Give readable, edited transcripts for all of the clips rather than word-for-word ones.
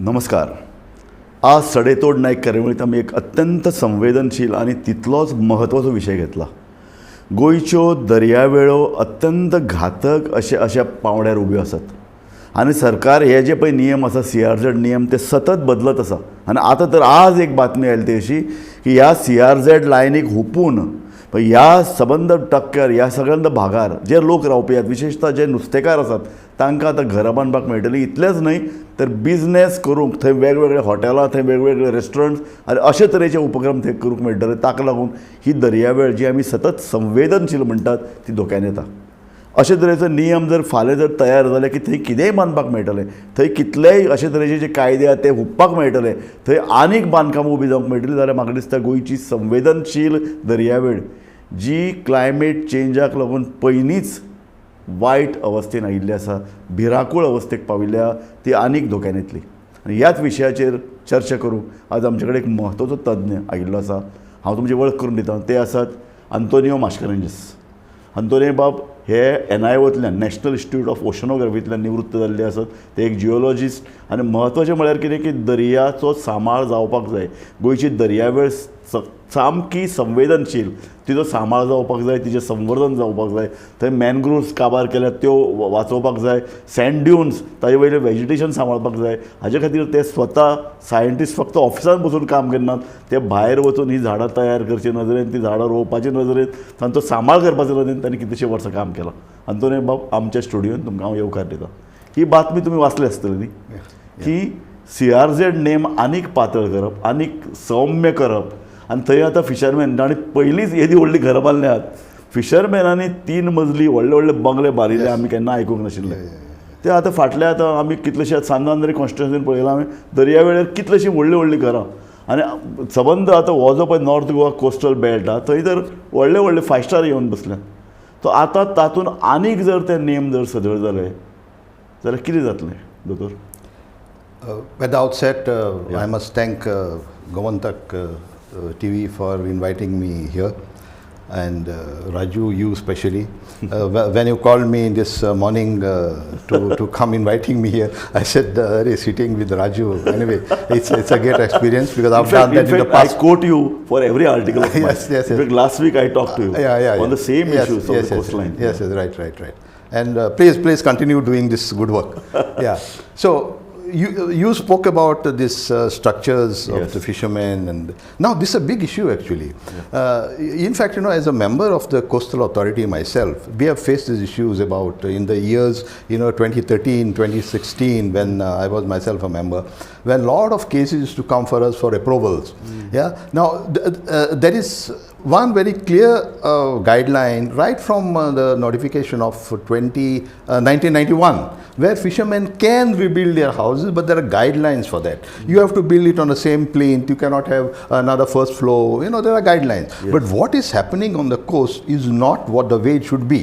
नमस्कार. आज सडेतोड नायक कार्यावळींत आमी एक अत्यंत संवेदनशील आनी तितलोच म्हत्वाचो विशय घेतला. गोंयच्यो दर्यावेळो अत्यंत घातक अशे अशा पांवड्यार उब्यो आसात आनी सरकार हे जे पळय नियम आसा, सीआरझेड नियम, ते सतत बदलत आसा. आनी आतां तर आज एक बातमी आयली ती अशी की ह्या सीआरझेड लायनीक हुपून ह्या सबंद टक्क्यार, ह्या सगळ्या भागार जे लोक रावपी आहात, विशेशतः जे नुस्तेकार आसात, तांकां आतां घरां बांदपाक मेळटलीं. इतलेंच न्हय तर बिजनेस करूंक थंय वेगवेगळे हॉटेलां, थंय वेगवेगळे रेस्टॉरंट्स आनी अशे तरेचे उपक्रम थंय करूंक मेळटले. ताका लागून ही दर्यावेळ जी आमी सतत संवेदनशील म्हणटात ती धोक्यान येता. अशे तरेचो नियम जर फाल्यां जर तयार जाले की थंय कितेंय बांदपाक मेळटलें, थंय कितलेय अशे तरेचे जे कायदे आहात ते हुपपाक मेळटले, थंय आनीक बांदकामां उबीं जावंक मेळटलीं, जाल्यार म्हाका दिसता गोंयची संवेदनशील दर्यावेळ जी क्लायमेट चेंजाक लागून पयलींच वायट अवस्थेन आयिल्ली आसा, भिरांकूळ अवस्थेक पाविल्ली आहा, ती आनीक धोक्यान येतली. आनी ह्याच विशयाचेर चर्चा करूंक आज आमचे कडेन एक म्हत्वाचो तज्ञ आयिल्लो आसा. हांव तुमची वळख करून दिता. ते आसात आंतोनियो मास्करेंजस. आंतोनियो बाब हे एनआयओतल्यान, नॅशनल इन्स्टिट्यूट ऑफ ओशनोग्राफींतल्यान निवृत्त जाल्ले आसात. ते एक जिओलॉजिस्ट आनी म्हत्वाचें म्हळ्यार कितें की दर्याचो सांबाळ जावपाक जाय. गोंयची दर्यावेळ सामकी संवेदनशील, तिचो सांबाळ जावपाक जाय, तिचें संवर्धन जावपाक जाय. थंय मॅनग्रोव्स काबार केल्यात त्यो वाचोवपाक जाय, सँड ड्युन्स, ताजे वयलें वेजिटेशन सांबाळपाक जाय. हाजे खातीर ते स्वता सायंटिस्ट फक्त ऑफिसान बसून काम करनात, ते भायर वचून ही झाडां तयार करचे नदरेन, ती झाडां रोवपाचे नदरेन, तांचो सांबाळ करपाचे नदरेन तांणी कितलेशे वर्सां काम केलां. आंतोनी बाब, आमच्या स्टुडियोन तुमकां हांव येवकार दिता. ही बातमी तुमी वाचली आसतली न्ही की सीआरझेड नेम आनीक पातळ करप, आनीक सौम्य करप आनी थंय आतां फिशरमॅन आनी पयलींच येदी व्हडली घरां बांदल्यात फिशरमॅनांनी, तीन मजली व्हडले व्हडले बंगले बांदिल्ले आमी केन्ना आयकूंक नाशिल्ले. ते आतां फाटल्या आतां आमी कितलेशे सांत आंद्रे कॉन्स्टिट्युन्सीन पळयलां आमी, दर्या वेळेर कितलेशीं व्हडलीं व्हडलीं घरां आनी सबंद आतां हो जो पळय नॉर्थ गोवा कोस्टल बेल्ट आहा, थंय तर व्हडले व्हडले फायव स्टार येवन बसल्यात. सो आतां तातूंत आनीक जर ते नेम जर सदळ जाले जाल्यार कितें जातलें दोतोर? At the outset, I must thank Gomantak TV for inviting me here, and Raju, you especially. When you called me this morning to come inviting me here, I said, "Sitting with Raju." Anyway, it's a great experience because I've In fact, done that in in the fact, I past. Quote you for every article of mine. Yes. In fact, last week I talked to you on the same issues of the coastline. Yes, right. And please continue doing this good work. Yeah. So you spoke about this structures of the fishermen, and now this is a big issue actually. In fact, as a member of the Coastal Authority myself, we have faced these issues about in the years, 2013, 2016, when I was myself a member, when a lot of cases used to come for us for approvals. Yeah. Now there is one very clear guideline right from the notification of 1991, where fishermen can rebuild their houses, but there are guidelines for that. You have to build it on the same plinth, you cannot have another first floor, there are guidelines. But what is happening on the coast is not what the way it should be.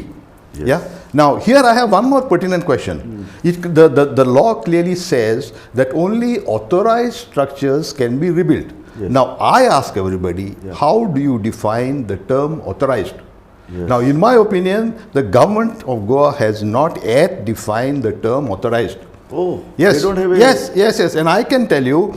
Yeah. Now, here I have one more pertinent question. The law clearly says that only authorized structures can be rebuilt. Now, I ask everybody, how do you define the term authorized? Now, in my opinion, the government of Goa has not yet defined the term authorized. Oh, Yes. they don't have a Yes. And I can tell you,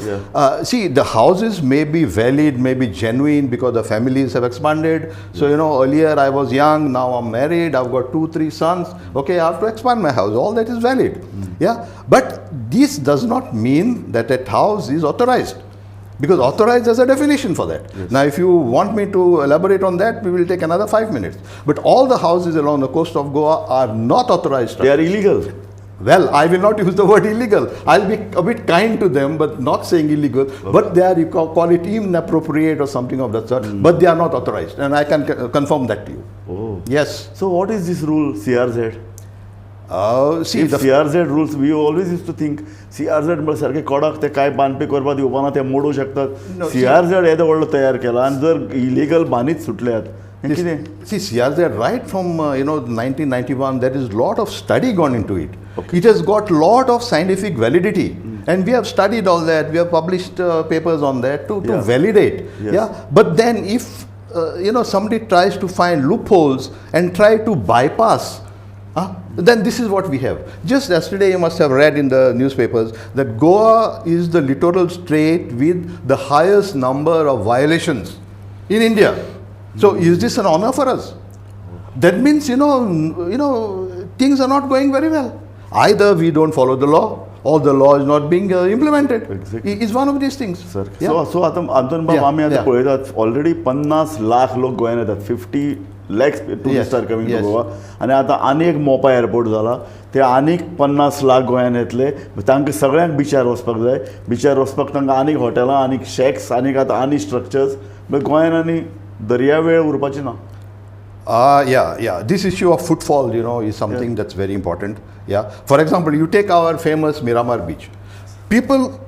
see, the houses may be valid, may be genuine because the families have expanded. So, earlier I was young, now I'm married, I've got 2, 3 sons. Okay, I have to expand my house. All that is valid. Yeah. But this does not mean that that house is authorized. Because authorized, there's a definition for that. Now, if you want me to elaborate on that, we will take another 5 minutes. But all the houses along the coast of Goa are not authorized. They are illegal. Well, I will not use the word illegal. I'll be a bit kind to them, but not saying illegal. But they are, you call it inappropriate or something of that sort. But they are not authorized. And I can confirm that to you. Oh. Yes. So what is this rule, CRZ? See, If the CRZ rules, we always used to think CRZ म्हळ्यार सारखे कडक, ते काय बांदपी करपाक दिवपाना, ते मोडूं शकतात. No, CRZ येदो व्हडलो तयार केला आनी जर इलिगल बांदीत सुटल्यात हें कितें? See, CRZ right from 1991, there is lot of study gone into it. It has got lot of scientific validity, and we have studied all that. We have published papers on that to validate. Yeah. But then if somebody tries to find loopholes and try to bypass Then this is what we have. Just yesterday you must have read in the newspapers that Goa is the littoral state with the highest number of violations in India. So is this an honor for us? That means, you know, things are not going very well. Either we don't follow the law or the law is not being implemented. Exactly. It's one of these things. Sir, so आतां आंतोन बाब आमी आतां पळयतात already 50 lakh लोक गोंयांत येतात, 50 lakhs tourist are coming to Goa. आनी आतां आनी एक मोपा एअरपोर्ट जाला, ते आनीक 50 लाख गोंयांत येतले. तांकां सगळ्यांक बिचार वचपाक जाय, बिचार वचपाक तांकां आनीक हॉटेलां, आनीक शॅक्स, आनीक आतां आनी स्ट्रक्चर्स. गोंयांत आनी दर्यावेळ उरपाची ना. Yeah. This issue of footfall, you know, is something that's very important. Yeah. For example, you take our famous Miramar beach. People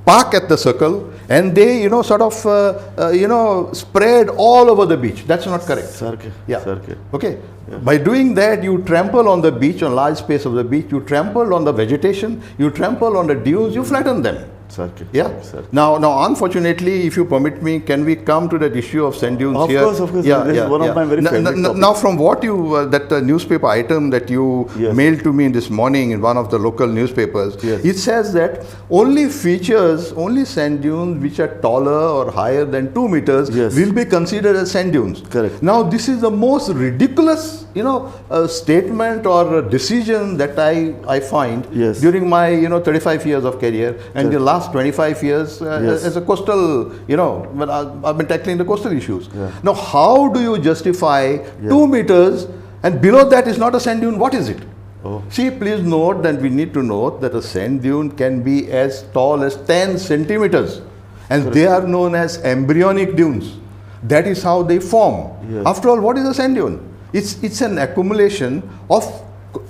park at the circle and they, you know, sort of, you know, spread all over the beach. That's not correct. Sarke. Yeah. Sarke. Okay. Yeah. By doing that, you trample on the beach, on large space of the beach. You trample on the vegetation. You trample on the dunes. You flatten them. Sarke. Yeah. Sarke. Now, unfortunately, if you permit me, can we come to that issue of sand dunes here? Of course, of course. Yeah, this is one of my very favorite topics. Now, from what you that newspaper item that you mailed to me this morning in one of the local newspapers, it says that only features, only sand dunes which are taller or higher than 2 meters will be considered as sand dunes. Correct. Now, this is the most ridiculous, you know, statement or decision that I find during my, you know, 35 years of career and the last 25 years as a coastal, you know, when I've been tackling the coastal issues. Yeah. Now, how do you justify 2 meters and below that is not a sand dune? What is it? Oh. See, please note that we need to note that a sand dune can be as tall as 10 centimeters and they are known as embryonic dunes. That is how they form. Yes. After all, what is a sand dune? It's an accumulation of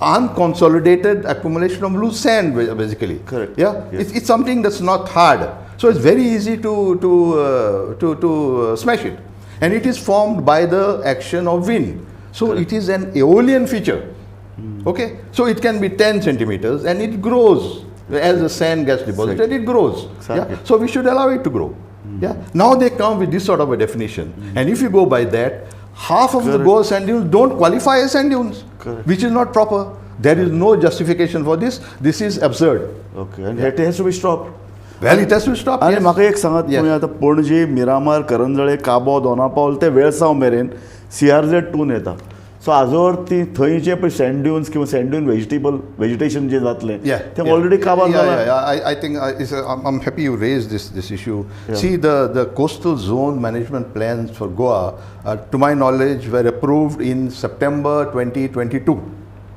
unconsolidated accumulation of loose sand, basically. Correct. Yeah? Yes. It's something that's not hard. So it's very easy to smash it. And it is formed by the action of wind. So Correct. It is an aeolian feature. Okay? So it can be 10 centimeters and it grows. As the sand gets deposited, it grows. Exactly. Yeah? So we should allow it to grow. Yeah? Now they come with this sort of a definition. And if you go by that, half of the Goa sand dunes don't qualify as sand dunes, Correct. Which is not proper. There is no justification for this. This is absurd. Okay, and it has to be stopped. Well, it has to stop. आनी म्हाका एक सांगात, तुमी आतां पणजे, मिरामार, करंजळे, काबो, दोनापावल ते वेळसांव मेरेन CRZ 2 येता. So आजोर ती थंय जे पळय सँड ड्युन्स किंवा सँड ड्यून वेजिटेशन जे जातलें तें ऑलरेडी काबार जालां. I think I'm happy you raised this issue. Yeah. See, the coastal zone management plans for Goa, to my knowledge, were approved in September 2022.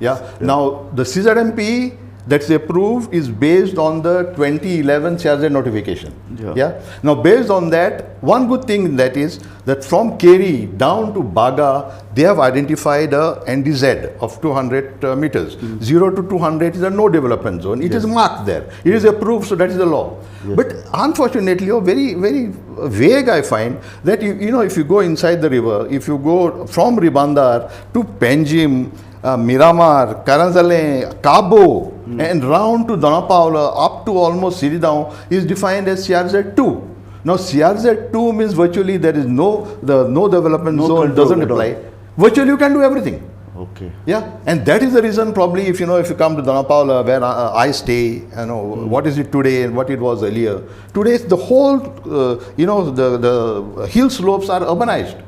Yeah. Now, the CZMP that's approved is based on the 2011 CRZ notification. Yeah. Yeah. Now, based on that, one good thing that is that from Keri down to Baga, they have identified a NDZ of 200 meters. 0 to 200 is a no development zone. It is marked there. It is approved, so that is the law. Yes. But unfortunately, or very, very vague, I find that, you know, if you go inside the river, if you go from Ribandar to Panjim, Miramar, Karanzale, Cabo, and round to Dona Paula, up to almost Siridao, is defined as CRZ 2. Now, CRZ 2 means virtually there is no development zone, doesn't apply. Virtually, you can do everything. Okay. Yeah, and that is the reason probably if you know, if you come to Dona Paula where I stay, you know, what is it today and what it was earlier. Today, the whole, you know, the hill slopes are urbanized.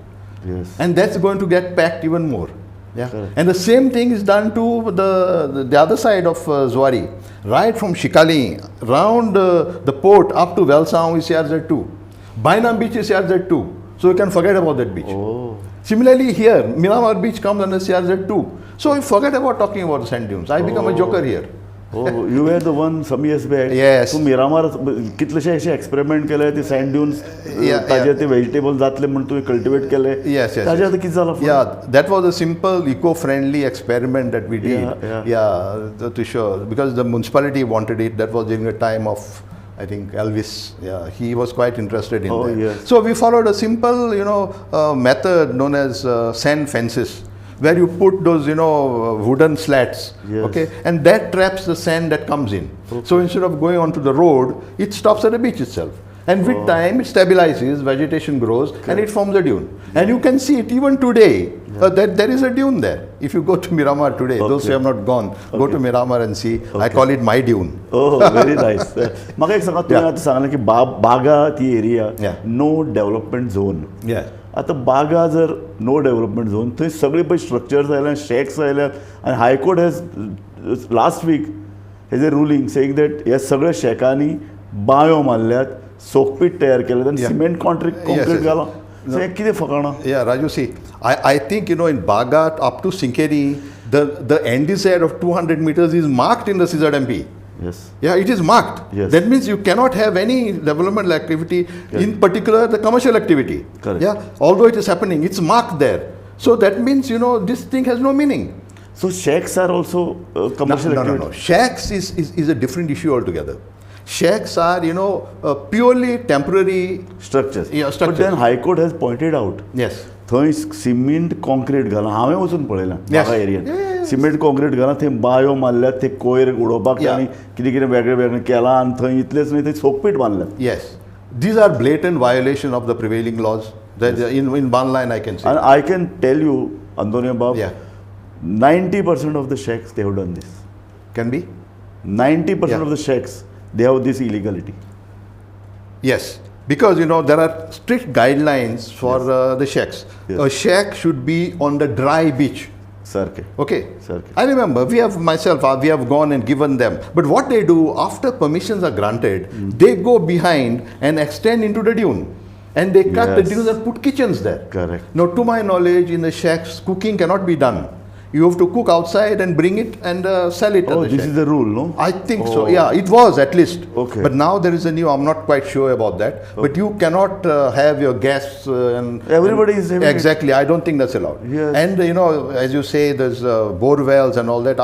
Yes. And that's going to get packed even more. Yeah. Correct. And the same thing is done to the other side of Zuari, right from Shikali, round the port up to Velsao is CRZ 2. Bainam Beach is CRZ 2. So you can forget about that beach. Oh. Similarly here, Miramar Beach comes under CRZ 2. So you forget about talking about the sand dunes. I become a joker here. Oh, you were the one some years back. Yes. तूं मिरामार कितलेशे अशे experiment केले ते send Dunes, ताजे ते vegetable जातले म्हण तुवें कल्टिवेट केले. Yes, yes. ताजे आतां कितें जालां? Yeah, that was a simple eco-friendly experiment that we did. Yeah, yeah. To show, because the municipality wanted it. That was during the time of, I think, Elvis. Yeah, he was quite interested in that. Yes. So we followed a simple, you know, method known as sand fences, where you put those, you know, wooden slats, okay, and that traps the sand that comes in. Okay. So instead of going onto the road, it stops at the beach itself. And with time, it stabilizes, vegetation grows, and it forms a dune. And you can see it even today, that there is a dune there. If you go to Miramar today, those who have not gone, go to Miramar and see. I call it my dune. Oh, very nice. म्हाका एक सांगा, तुवें आतां सांगलें की बागा ती area no development zone. आतां बागा जर नो डेव्हलपमेंट झोन, थंय सगळे पळय स्ट्रक्चर्स आयल्या, शॅक्स आयल्यात, आनी High Court has last week has a ruling saying that ह्या सगळ्या शॅकांनी बांयो मारल्यात, सोकपीट तयार केल्यात आनी सिमेंट कॉन्क्रीट घालां. सो हें कितें फकाणां? Yeah, Raju, see, I think, you know, in Baga up to Sinquerim, the NDZ of 200 meters is marked in the CZMP. Yes. Yeah, it is marked. Yes. That means you cannot have any development activity, in particular the commercial activity. Correct. Yeah, although it is happening, it's marked there. So that means, you know, this thing has no meaning. So shacks are also commercial No, no, activity? No. Shacks is a different issue altogether. Shacks are, you know, purely temporary structures. Yeah, structures. But then High Court has pointed out. Yes. थंय cement concrete घालां, हांवें वचून पळयलां Baga Ariane, cement concrete घालां, थंय bio मारल्यात, थंय कोयर उडोवपाक आनी कितें कितें वेगळें वेगळें केलां, आनी थंय इतलेंच न्हय, थंय सोकपीट बांदल्यात. Yes, these are blatant violation of the prevailing laws. In one line I can say. And I can tell you, Antonio Bab, 90% of the shacks they have done this. Can be? 90% of the shacks they have this illegality. Yes. Because, you know, there are strict guidelines for the shacks. Yes. A shack should be on the dry beach. Sarke. Okay. Sarke. I remember we have myself, we have gone and given them. But what they do, after permissions are granted, they go behind and extend into the dune. And they cut the dunes and put kitchens there. Correct. Now, to my knowledge, in the shacks, cooking cannot be done. You have to cook outside and bring it and sell it. Oh, at the this shack. Is the rule, no? I think so. Yeah, it was at least. Okay. But now there is a new, I'm not quite sure about that. Okay. But you cannot have your guests and... Everybody is having it. Exactly. I don't think that's allowed. Yes. And, you know, as you say, there's bore wells and all that.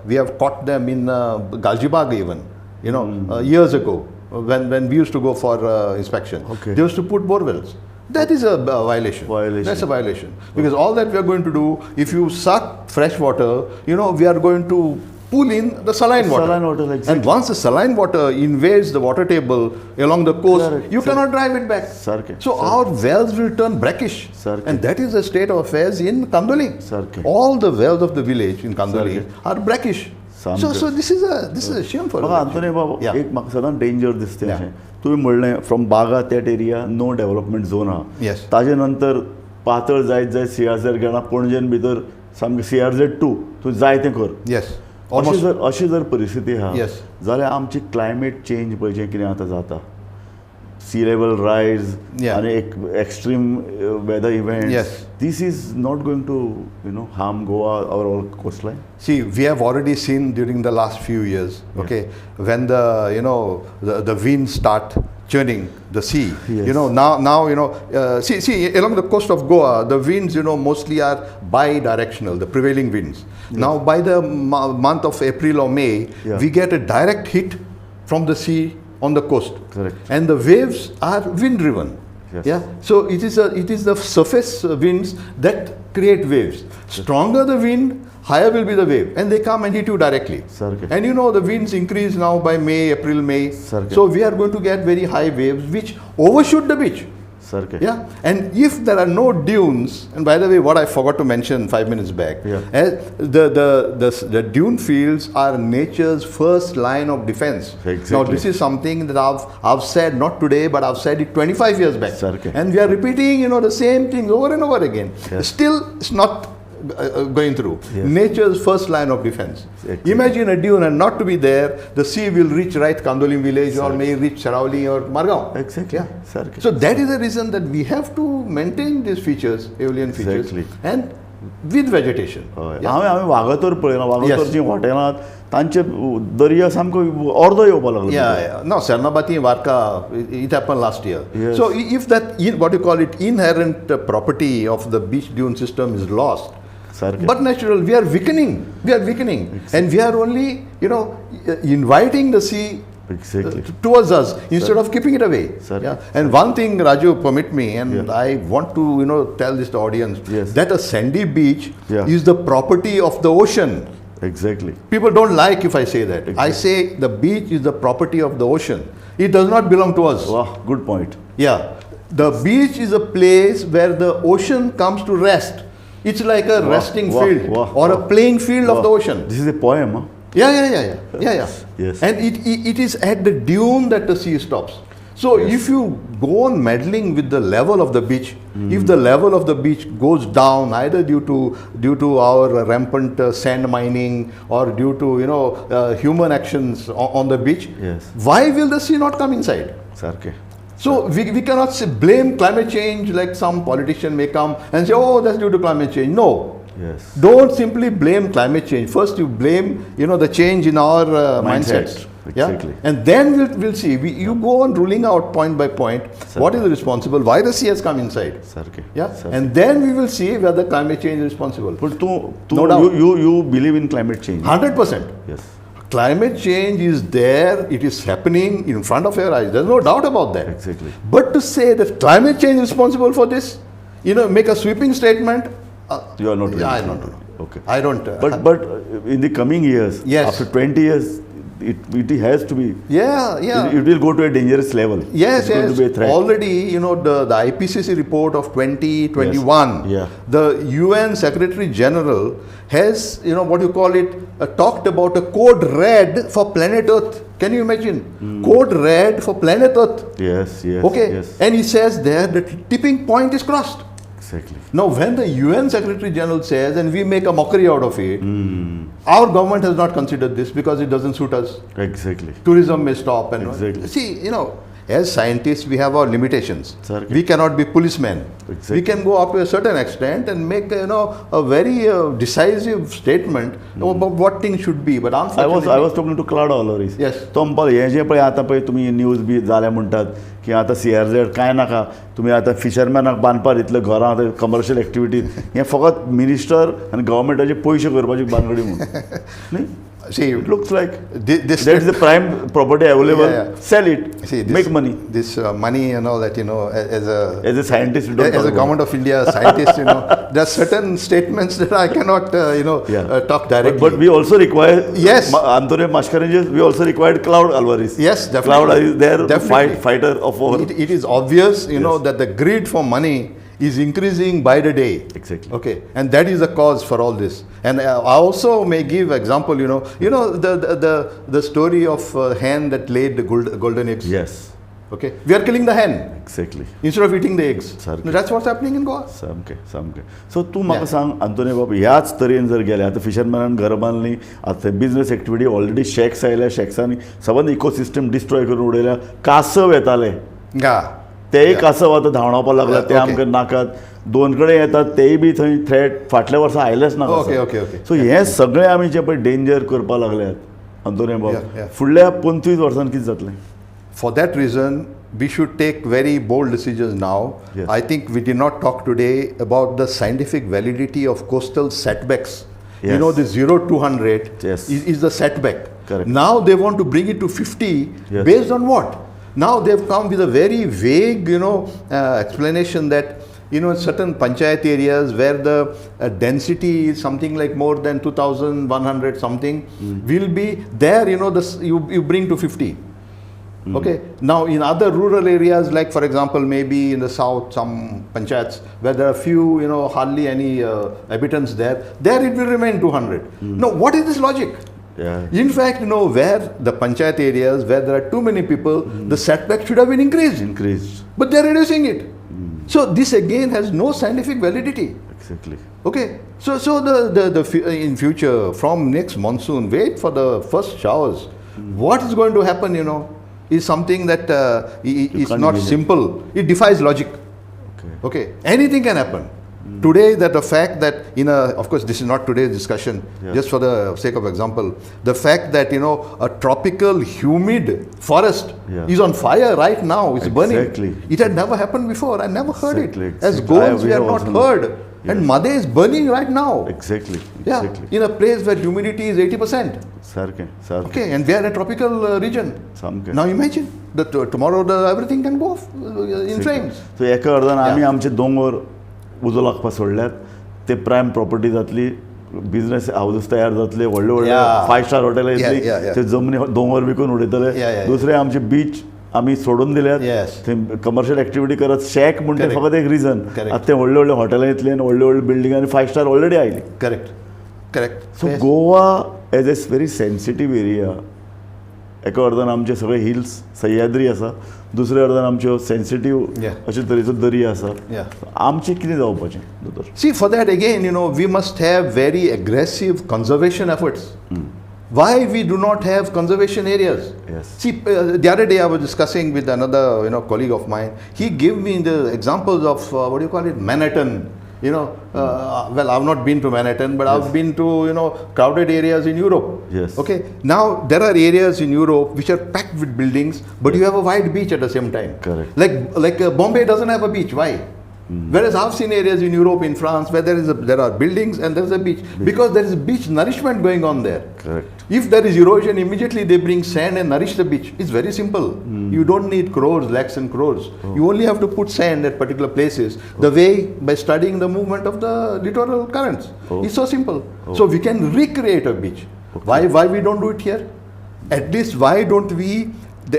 We have caught them in Galgibag even, you know, years ago when we used to go for inspection. Okay. They used to put bore wells. That is a violation. That's a violation. Because all that we are going to do, if you suck fresh water, you know, we are going to pull in the saline water. Saline water, exactly. And once the saline water invades the water table along the coast, Correct. You cannot drive it back. Sarke. So our wells will turn brackish. Sarke. And that is the state of affairs in Candolim. Sarke. All the wells of the village in Candolim are brackish. Samke. So this is a shame for us. Antonio Baba, एक म्हाका सदांच danger दिसता अशें. तुवें म्हणलें from Baga that area no development zone आहा. Yes. ताजे नंतर पातळ जायत जायत CRZ गेला, पणजेन भितर सामकें CRZ 2 तूं जाय तें कर. Yes. अशी जर परिस्थिती आहा जाल्यार आमची क्लायमेट चेंज पळय जें कितें आतां जाता, सी लेवल रायज आनी एक extreme weather event, this is not going to, you know, harm Goa or our coastline. See, we have already seen during the last few years, okay, when the, you know, the winds start churning the sea, you know, now you know, see, along the coast of Goa, the winds, you know, mostly are bi-directional, the prevailing winds. Yes. Now, by the month of April or May, we get a direct hit from the sea on the coast. Correct. And the waves are wind-driven. Yes. Yeah. So it is the surface winds that create waves. Stronger the wind, higher will be the wave, and they come and hit you directly. Sarke. And you know the winds increase now by May, April, May. Sarke. So we are going to get very high waves which overshoot the beach. Sarke. Yeah. And if there are no dunes, and by the way, what I forgot to mention 5 minutes back, the dune fields are nature's first line of defense. Exactly. Now this is something that I've said not today, but I've said it 25 years back. Sarke. And we are repeating, you know, the same things over and over again. Yes. Still, it's not going through. Yes. Nature's first line of defense. Exactly. Imagine a dune and not to be there, the sea will reach right Candolim village or may reach Seraulim or Margao. Exactly. Yeah. Sarke. So that is the reason that we have to maintain these features, aeolian features, exactly. and with vegetation. हांवें वागातोर पळयलां, वागातोर जीं हॉटेलां तांचे दर्या सामको अर्दो येवपाक लागलो. Yeah, yeah. No, Sernabatim, Varca, it happened last year. Yes. So if that, what you call it, inherent property of the beach dune system is lost, Sarke. But natural, we are weakening. We are weakening. Exactly. And we are only, you know, inviting the sea exactly. Towards us instead of keeping it away. Sarke. Yeah. And one thing, Raju, permit me, and I want to, you know, tell this to audience, yes. that a sandy beach yeah. is the property of the ocean. Exactly. People don't like if I say that. Exactly. I say the beach is the property of the ocean. It does not belong to us. Wow, good point. Yeah. The beach is a place where the ocean comes to rest. It's like a resting field or a playing field of the ocean. This is a poem, huh? Yeah. Yes. And it is at the dune that the sea stops. So if you go on meddling with the level of the beach, if the level of the beach goes down either due to our rampant sand mining or due to human actions on the beach, why will the sea not come inside? Sarke. So we cannot say blame climate change, like some politician may come and say, oh, that's due to climate change. No. Yes. Don't simply blame climate change. First you blame, the change in our mindsets. Exactly. Yeah? And then we'll see. You go on ruling out point by point what is responsible, why the sea has come inside. Sarke. Yeah. Sarke. And then we will see whether climate change is responsible. But no doubt. You believe in climate change? 100%. Yes. Climate change is there, it is happening in front of your eyes. There's no doubt about that. Exactly. But to say that climate change is responsible for this, make a sweeping statement. You are not ready. Yeah, no. Okay. I don't. But in the coming years, after 20 years, it has to be. Yeah, yeah. It will go to a dangerous level. Yes, It's going to be a threat. Already, the IPCC report of 2021, yes. The UN Secretary General has, talked about a code red for planet Earth. Can you imagine? Code red for planet Earth. Yes, yes. Okay. Yes. And he says there the tipping point is crossed. Exactly. Now, when the UN Secretary General says, and we make a mockery out of it, our government has not considered this because it doesn't suit us. Exactly. Tourism may stop. And exactly. See, as scientists, we have our limitations. Exactly. We cannot be policemen. Exactly. We can go up to a certain extent and make, a very decisive statement about what things should be. But unfortunately, I was talking to Claude Alvares. Yes. तो म्हणपाक हें जें पळय आतां पळय तुमी news बी जाल्या म्हणटात की आतां CRZ कांय नाका, तुमी आतां फिशरमॅनाक बांदपाक दितले घरां, आतां कमर्शियल एक्टिविटीज, हें फकत मिनिस्टर आनी गव्हर्मेंटाचे पयशे करपाची बानगडी म्हूण न्ही. See, it looks like this that is the prime property available. Yeah, yeah. Sell it. See, this, make money. This money and all that, as a scientist, we don't as a government of India scientist, there are certain statements that I cannot, talk directly. But we also require. Yes. Antonio Mascarenhas, we also required Claude Alvares. Yes, definitely. Claude is there, definitely. Fighter of our. It is obvious, you know, that the greed for money is increasing by the day. Exactly. Okay, and that is the cause for all this. And I also may give example, the story of hen that laid the golden eggs. Yes. Okay, we are killing the hen. Exactly. Instead of eating the eggs. No, that's what's happening in Goa. सामकें सामकें. So तूं म्हाका सांग आंतोनी बाब, ह्याच तरेन जर गेले आतां फिशरमॅनान घरां बांदलीं, आतां बिजनस एक्टिविटी ऑलरेडी शॅक्स आयल्या, शॅक्सांनी सबंद इकोसिस्टम डिस्ट्रॉय करून उडयल्या, कासव येताले तेय कासव आतां धांवडावपाक लागला, ते आमकां नाकात, दोन कडेन येतात तेय बी थंय थ्रेट फाटल्या वर्सा आयलेच ना. Okay okay okay. सो हें सगळें आमी जें पळय डेंजर करपाक लागल्यात आंतोनी बाब, फुडल्या 25 वर्सांत कितें जातलें? For that reason, we should take very bold decisions now. Yes. I think we did not talk today about the scientific validity of coastal setbacks. Yes. You know, the 0 to 200 yes. is the setback. Correct. Now they want to bring it to 50. Yes. Based on what? Now they've come with a very vague, explanation that, in certain panchayat areas where the density is something like more than 2,100 something, will be there, this, you bring to 50. Okay. Now in other rural areas, like for example, maybe in the south, some panchayats where there are few, hardly any inhabitants there it will remain 200. Now what is this logic? Yeah. In fact, where the panchayat areas where there are too many people, the setback should have been increased. Increased. But they are reducing it. So this again has no scientific validity. Exactly. Okay. So the in future, from next monsoon, wait for the first showers. What is going to happen, is something that is not simple. It defies logic. Okay. Okay. Anything can happen. Today, that the fact that of course, this is not today's discussion, just for the sake of example, the fact that, a tropical humid forest is on fire right now, it's burning. Exactly. It had never happened before. I never heard it. Exactly. As Goans, we have not heard. Yes. And Mhadei is burning right now. Exactly. Yeah. Exactly. In a place where humidity is 80%. Sarke, sarke. Okay, and we are a tropical region. Samke. Now imagine that tomorrow everything can go off in flames. So, एका अर्दान आमी आमचे दोंगर उजो लागपा सोडल्यात, ते prime property जातली, business houses तयार जातले, व्हडले व्हडले फायव स्टार हॉटेल येतली, ते जमनी दोंगर विकून उडयतले. दुसरे आमचे बीच आमी सोडून दिल्यात, थंय कमर्शियल एक्टिविटी करत शॅक म्हणटा फकत एक रिजन. आतां ते व्हडले व्हडले हॉटेलां येतली आनी व्हडले व्हडले बिल्डिंग आनी फायव स्टार ऑलरेडी आयली. Correct correct. So Goa as a very sensitive area, एका अर्दान आमचे सगळे हिल्स सह्याद्री आसा, दुसऱ्या अर्दान आमच्यो सेन्सिटीव अशे तरेचो दर्या आसा, आमचें कितें जावपाचें दोतोर? See, for that again, you know, we must have very aggressive conservation efforts. Why we do not have conservation areas? Yes. See, the other day I was discussing with another, you know, colleague of mine. He gave me the examples of what do you call it, Manhattan. You know, well, I've not been to Manhattan, but I've been to, you know, crowded areas in Europe. Yes. Okay. Now there are areas in Europe which are packed with buildings, but you have a wide beach at the same time. Correct. Like Bombay doesn't have a beach. Why? Whereas I've seen areas in Europe, in France, where there are buildings and there is a beach, because there is beach nourishment going on there. Correct. If there is erosion, immediately they bring sand and nourish the beach. It's very simple. You don't need crores, lakhs and crores. You only have to put sand at particular places. The way by studying the movement of the littoral currents. It's so simple. So we can recreate a beach. Okay. Why we don't do it here? At least why don't we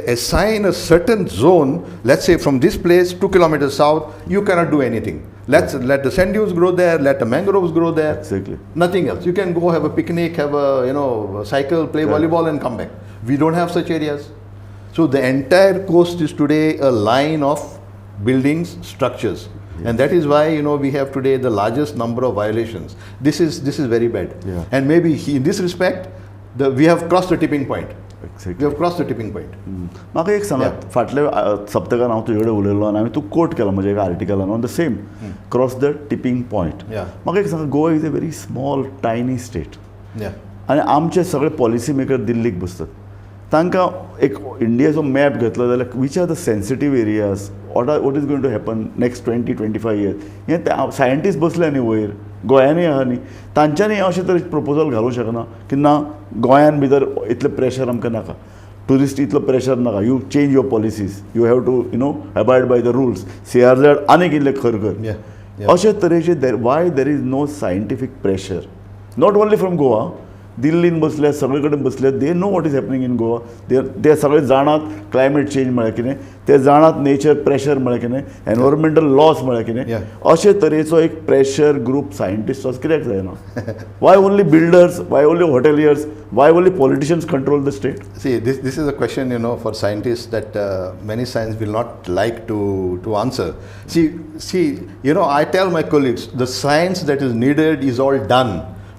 assign a certain zone, let's say from this place 2 kilometers south, you cannot do anything. Let's let the sand dunes grow there, let the mangroves grow there. Exactly. Nothing else. You can go have a picnic, have a, you know, a cycle, play volleyball and come back. We don't have such areas. So the entire coast is today a line of buildings, structures. Yes. And that is why, you know, we have today the largest number of violations. This is very bad. Yeah. And maybe in this respect, we have crossed the tipping point. Exactly. We have crossed the tipping point. म्हाका एक सांगात, फाटल्या सप्तकान हांव तुजे कडेन उलयलो आनी हांवें तूं कोट केला म्हज्या एका आर्टिकलान on the same cross the tipping point. म्हाका एक सांगा, Goa is a very small tiny state आनी आमचे सगळे पॉलिसी मेकर दिल्लीक बसतात. तांकां एक इंडियाचो मॅप घेतलो जाल्यार which are the sensitive areas, what is going to happen next 20-25 years, हें सायंटिस्ट बसले न्ही वयर गोंयांनी आहा न्ही, तांच्यांनी अशें तरेचें प्रपोजल घालूंक शकना की ना गोंयान भितर इतलें प्रेशर आमकां नाका, ट्युरिस्ट इतलो प्रेशर नाका, you change your policies, you have to you know abide by the rules, CRZ आनीक इल्लें खर कर, अशे तरेचे. Why there is no scientific pressure not only from Goa? दिल्लीन बसल्या, सगळे कडेन बसल्या, they know what is happening in Goa. ते सगळे जाणात क्लायमेट चेंज म्हळ्यार कितें, ते जाणात नेचर प्रेशर म्हळ्यार कितें, एनवायरमेंटल लॉस म्हळ्यार कितें. अशे तरेचो एक प्रेशर ग्रूप सायंटिस्ट कित्याक जायना? Why only builders, why only hoteliers, why only politicians control the state? See, this is a question, you know, for scientists that many scientists will not like to answer. See, you know, I tell my colleagues, the science that is needed is all done.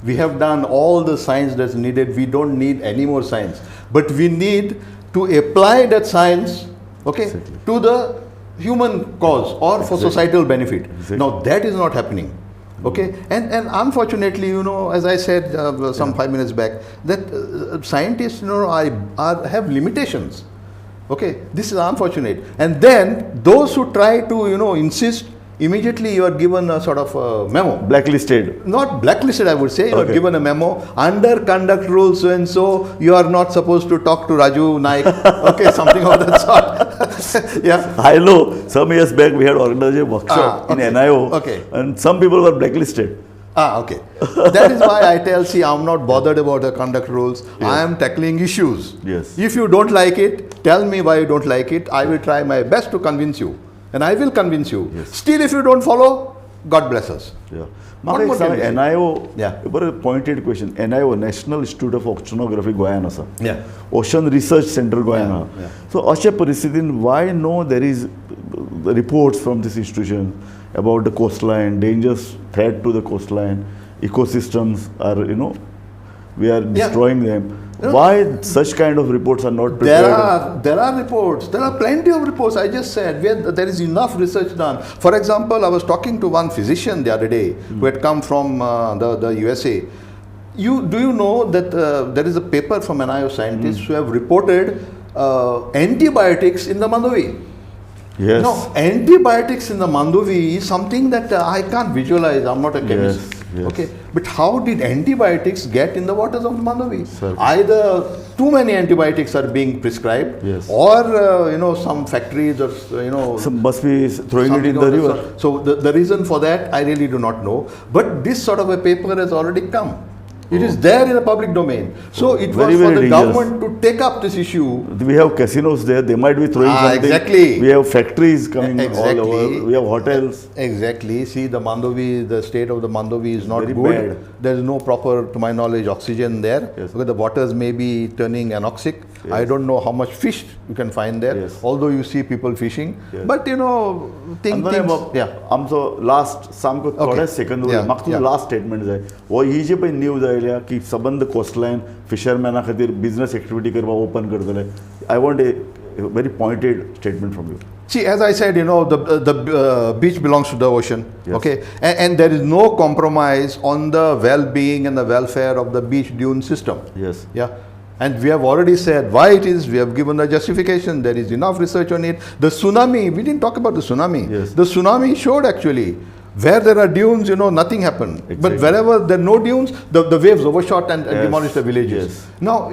We have done all the science that's needed. We don't need any more science. But we need to apply that science, okay, exactly, to the human cause or for societal benefit. Exactly. Now, that is not happening. Okay, and unfortunately, you know, as I said some 5 minutes back, that scientists, you know, have limitations. Okay, this is unfortunate. And then those who try to, you know, insist, immediately you are given a sort of a memo. Blacklisted. Not blacklisted, I would say. You are given a memo. Under conduct rules so and so, you are not supposed to talk to Raju Naik. Okay, something of that sort. Yeah. I know some years back we had organized a workshop in NIO. Okay. And some people were blacklisted. Ah, okay. That is why I tell, see, I'm not bothered about the conduct rules. Yes. I am tackling issues. Yes. If you don't like it, tell me why you don't like it. I will try my best to convince you. And I will convince you. Yes. Still, if you don't follow, God bless us. Yeah. NIO, yeah. Pointed question. NIO, National Institute of Oceanography, Goyan asa. Yeah. Ocean Research Center, Goyan. Yeah. Yeah. So, ashe paristhithin, why no there is reports from this institution about the coastline, dangers, threat to the coastline, ecosystems are, you know, we are destroying them. You know, why such kind of reports are not prepared? There are reports. There are plenty of reports. I just said there is enough research done. For example, I was talking to one physician the other day who had come from the USA. Do you know that there is a paper from NIO scientists who have reported antibiotics in the Mandovi? Yes. Now, antibiotics in the Mandovi is something that I can't visualize. I'm not a chemist. Yes. Okay, but how did antibiotics get in the waters of Mandovi? Sir. Either too many antibiotics are being prescribed, or some factories or Some must be throwing it in the something of river. sort. So the reason for that I really do not know. But this sort of a paper has already come. It is there in the public domain. So it was Very, for very the dangerous. government to take up this issue. We have casinos there, they might be throwing something. Exactly. We have factories coming all over. We have hotels. Exactly. See, the Mandovi, the state of the Mandovi is not Very good. bad. There is no proper, to my knowledge, oxygen there. Because the waters may be turning anoxic. I don't know how much fish you can find there. Although you see people fishing. But you know, think, things. Yeah. आमचो last सामको थोडे second उरले. म्हाका तुजो last statement जाय. हो ही जी पळय न्यूज आयल्या की सबंद कोस्टलायन फिशरमॅना खातीर बिझनस एक्टिविटी करपाक ओपन करतले, I want a very pointed statement from you. See, as I said, the beach belongs to the ocean, okay? And there is no compromise on the well-being and the welfare of the beach dune system. Yeah. And we have already said why it is, we have given the justification, there is enough research on it. The tsunami, we didn't talk about the tsunami. The tsunami showed actually, where there are dunes, nothing happened. But wherever there are no dunes, the waves overshot and demolished the villages. Now,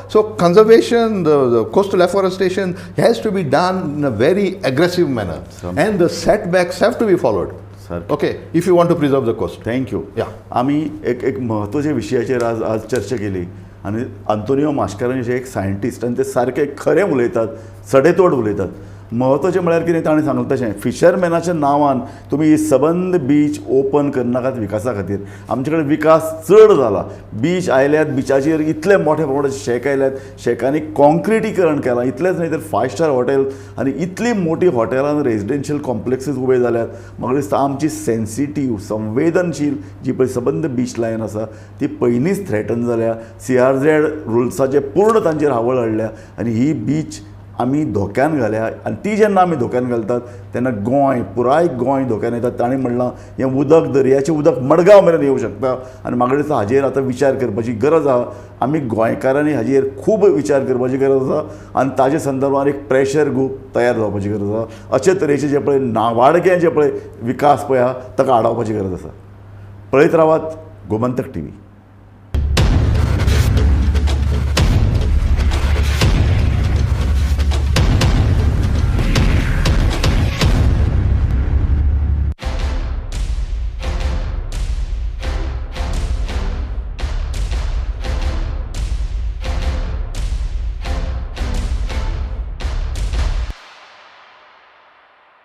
so conservation, the coastal afforestation has to be done in a very aggressive manner. And the setbacks have to be followed. Okay, if you want to preserve the coast. Thank you. आमी एक एक म्हत्वाच्या विशयाचेर आज आज चर्चा केली आनी आंतोनियो मास्कारेन्हस हे एक सायंटिस्ट आनी ते सारके खरें उलयतात, सडेतोड उलयतात. म्हत्वाचें म्हळ्यार कितें ताणें सांगलें तशें फिशरमॅनाच्या नांवान तुमी ही सबंद बीच ओपन करनाकात विकासा खातीर. आमचे कडेन विकास चड जाला, बीच आयल्यात, बिचाचेर इतले मोठ्या प्रमाणात शेक आयल्यात, शेकांनी कॉन्क्रिटीकरण केलां, इतलेंच न्हय तर फायव स्टार हॉटेल आनी इतली मोठी हॉटेलां रेजिडेन्शियल कॉम्प्लेक्सीस उबे जाल्यात. म्हाका दिसता आमची सेन्सिटीव संवेदनशील जी पळय सबंद बीच लायन आसा ती पयलींच थ्रेटन जाल्या. CRZ रुल्साचे पूर्ण तांचेर हावळ हाडल्या आनी ही बीच आमी धोक्यान घाल्या. आनी ती जेन्ना आमी धोक्यान घालतात तेन्ना गोंय, पुराय गोंय धोक्यान येता. ताणें म्हणलां हें उदक, दर्याचें उदक मडगांव मेरेन येवं शकता आनी म्हाका दिसता हाजेर आतां विचार करपाची गरज आहा. आमी गोंयकारांनी हाजेर खूब विचार करपाची गरज आसा आनी ताजे संदर्भात एक प्रेशर ग्रूप तयार जावपाची गरज आसा. अशे तरेचे जे पळय नावाडगे जे पळय विकास पळय आहा ताका आडावपाची गरज आसा. पळयत रावात गोमंतक TV.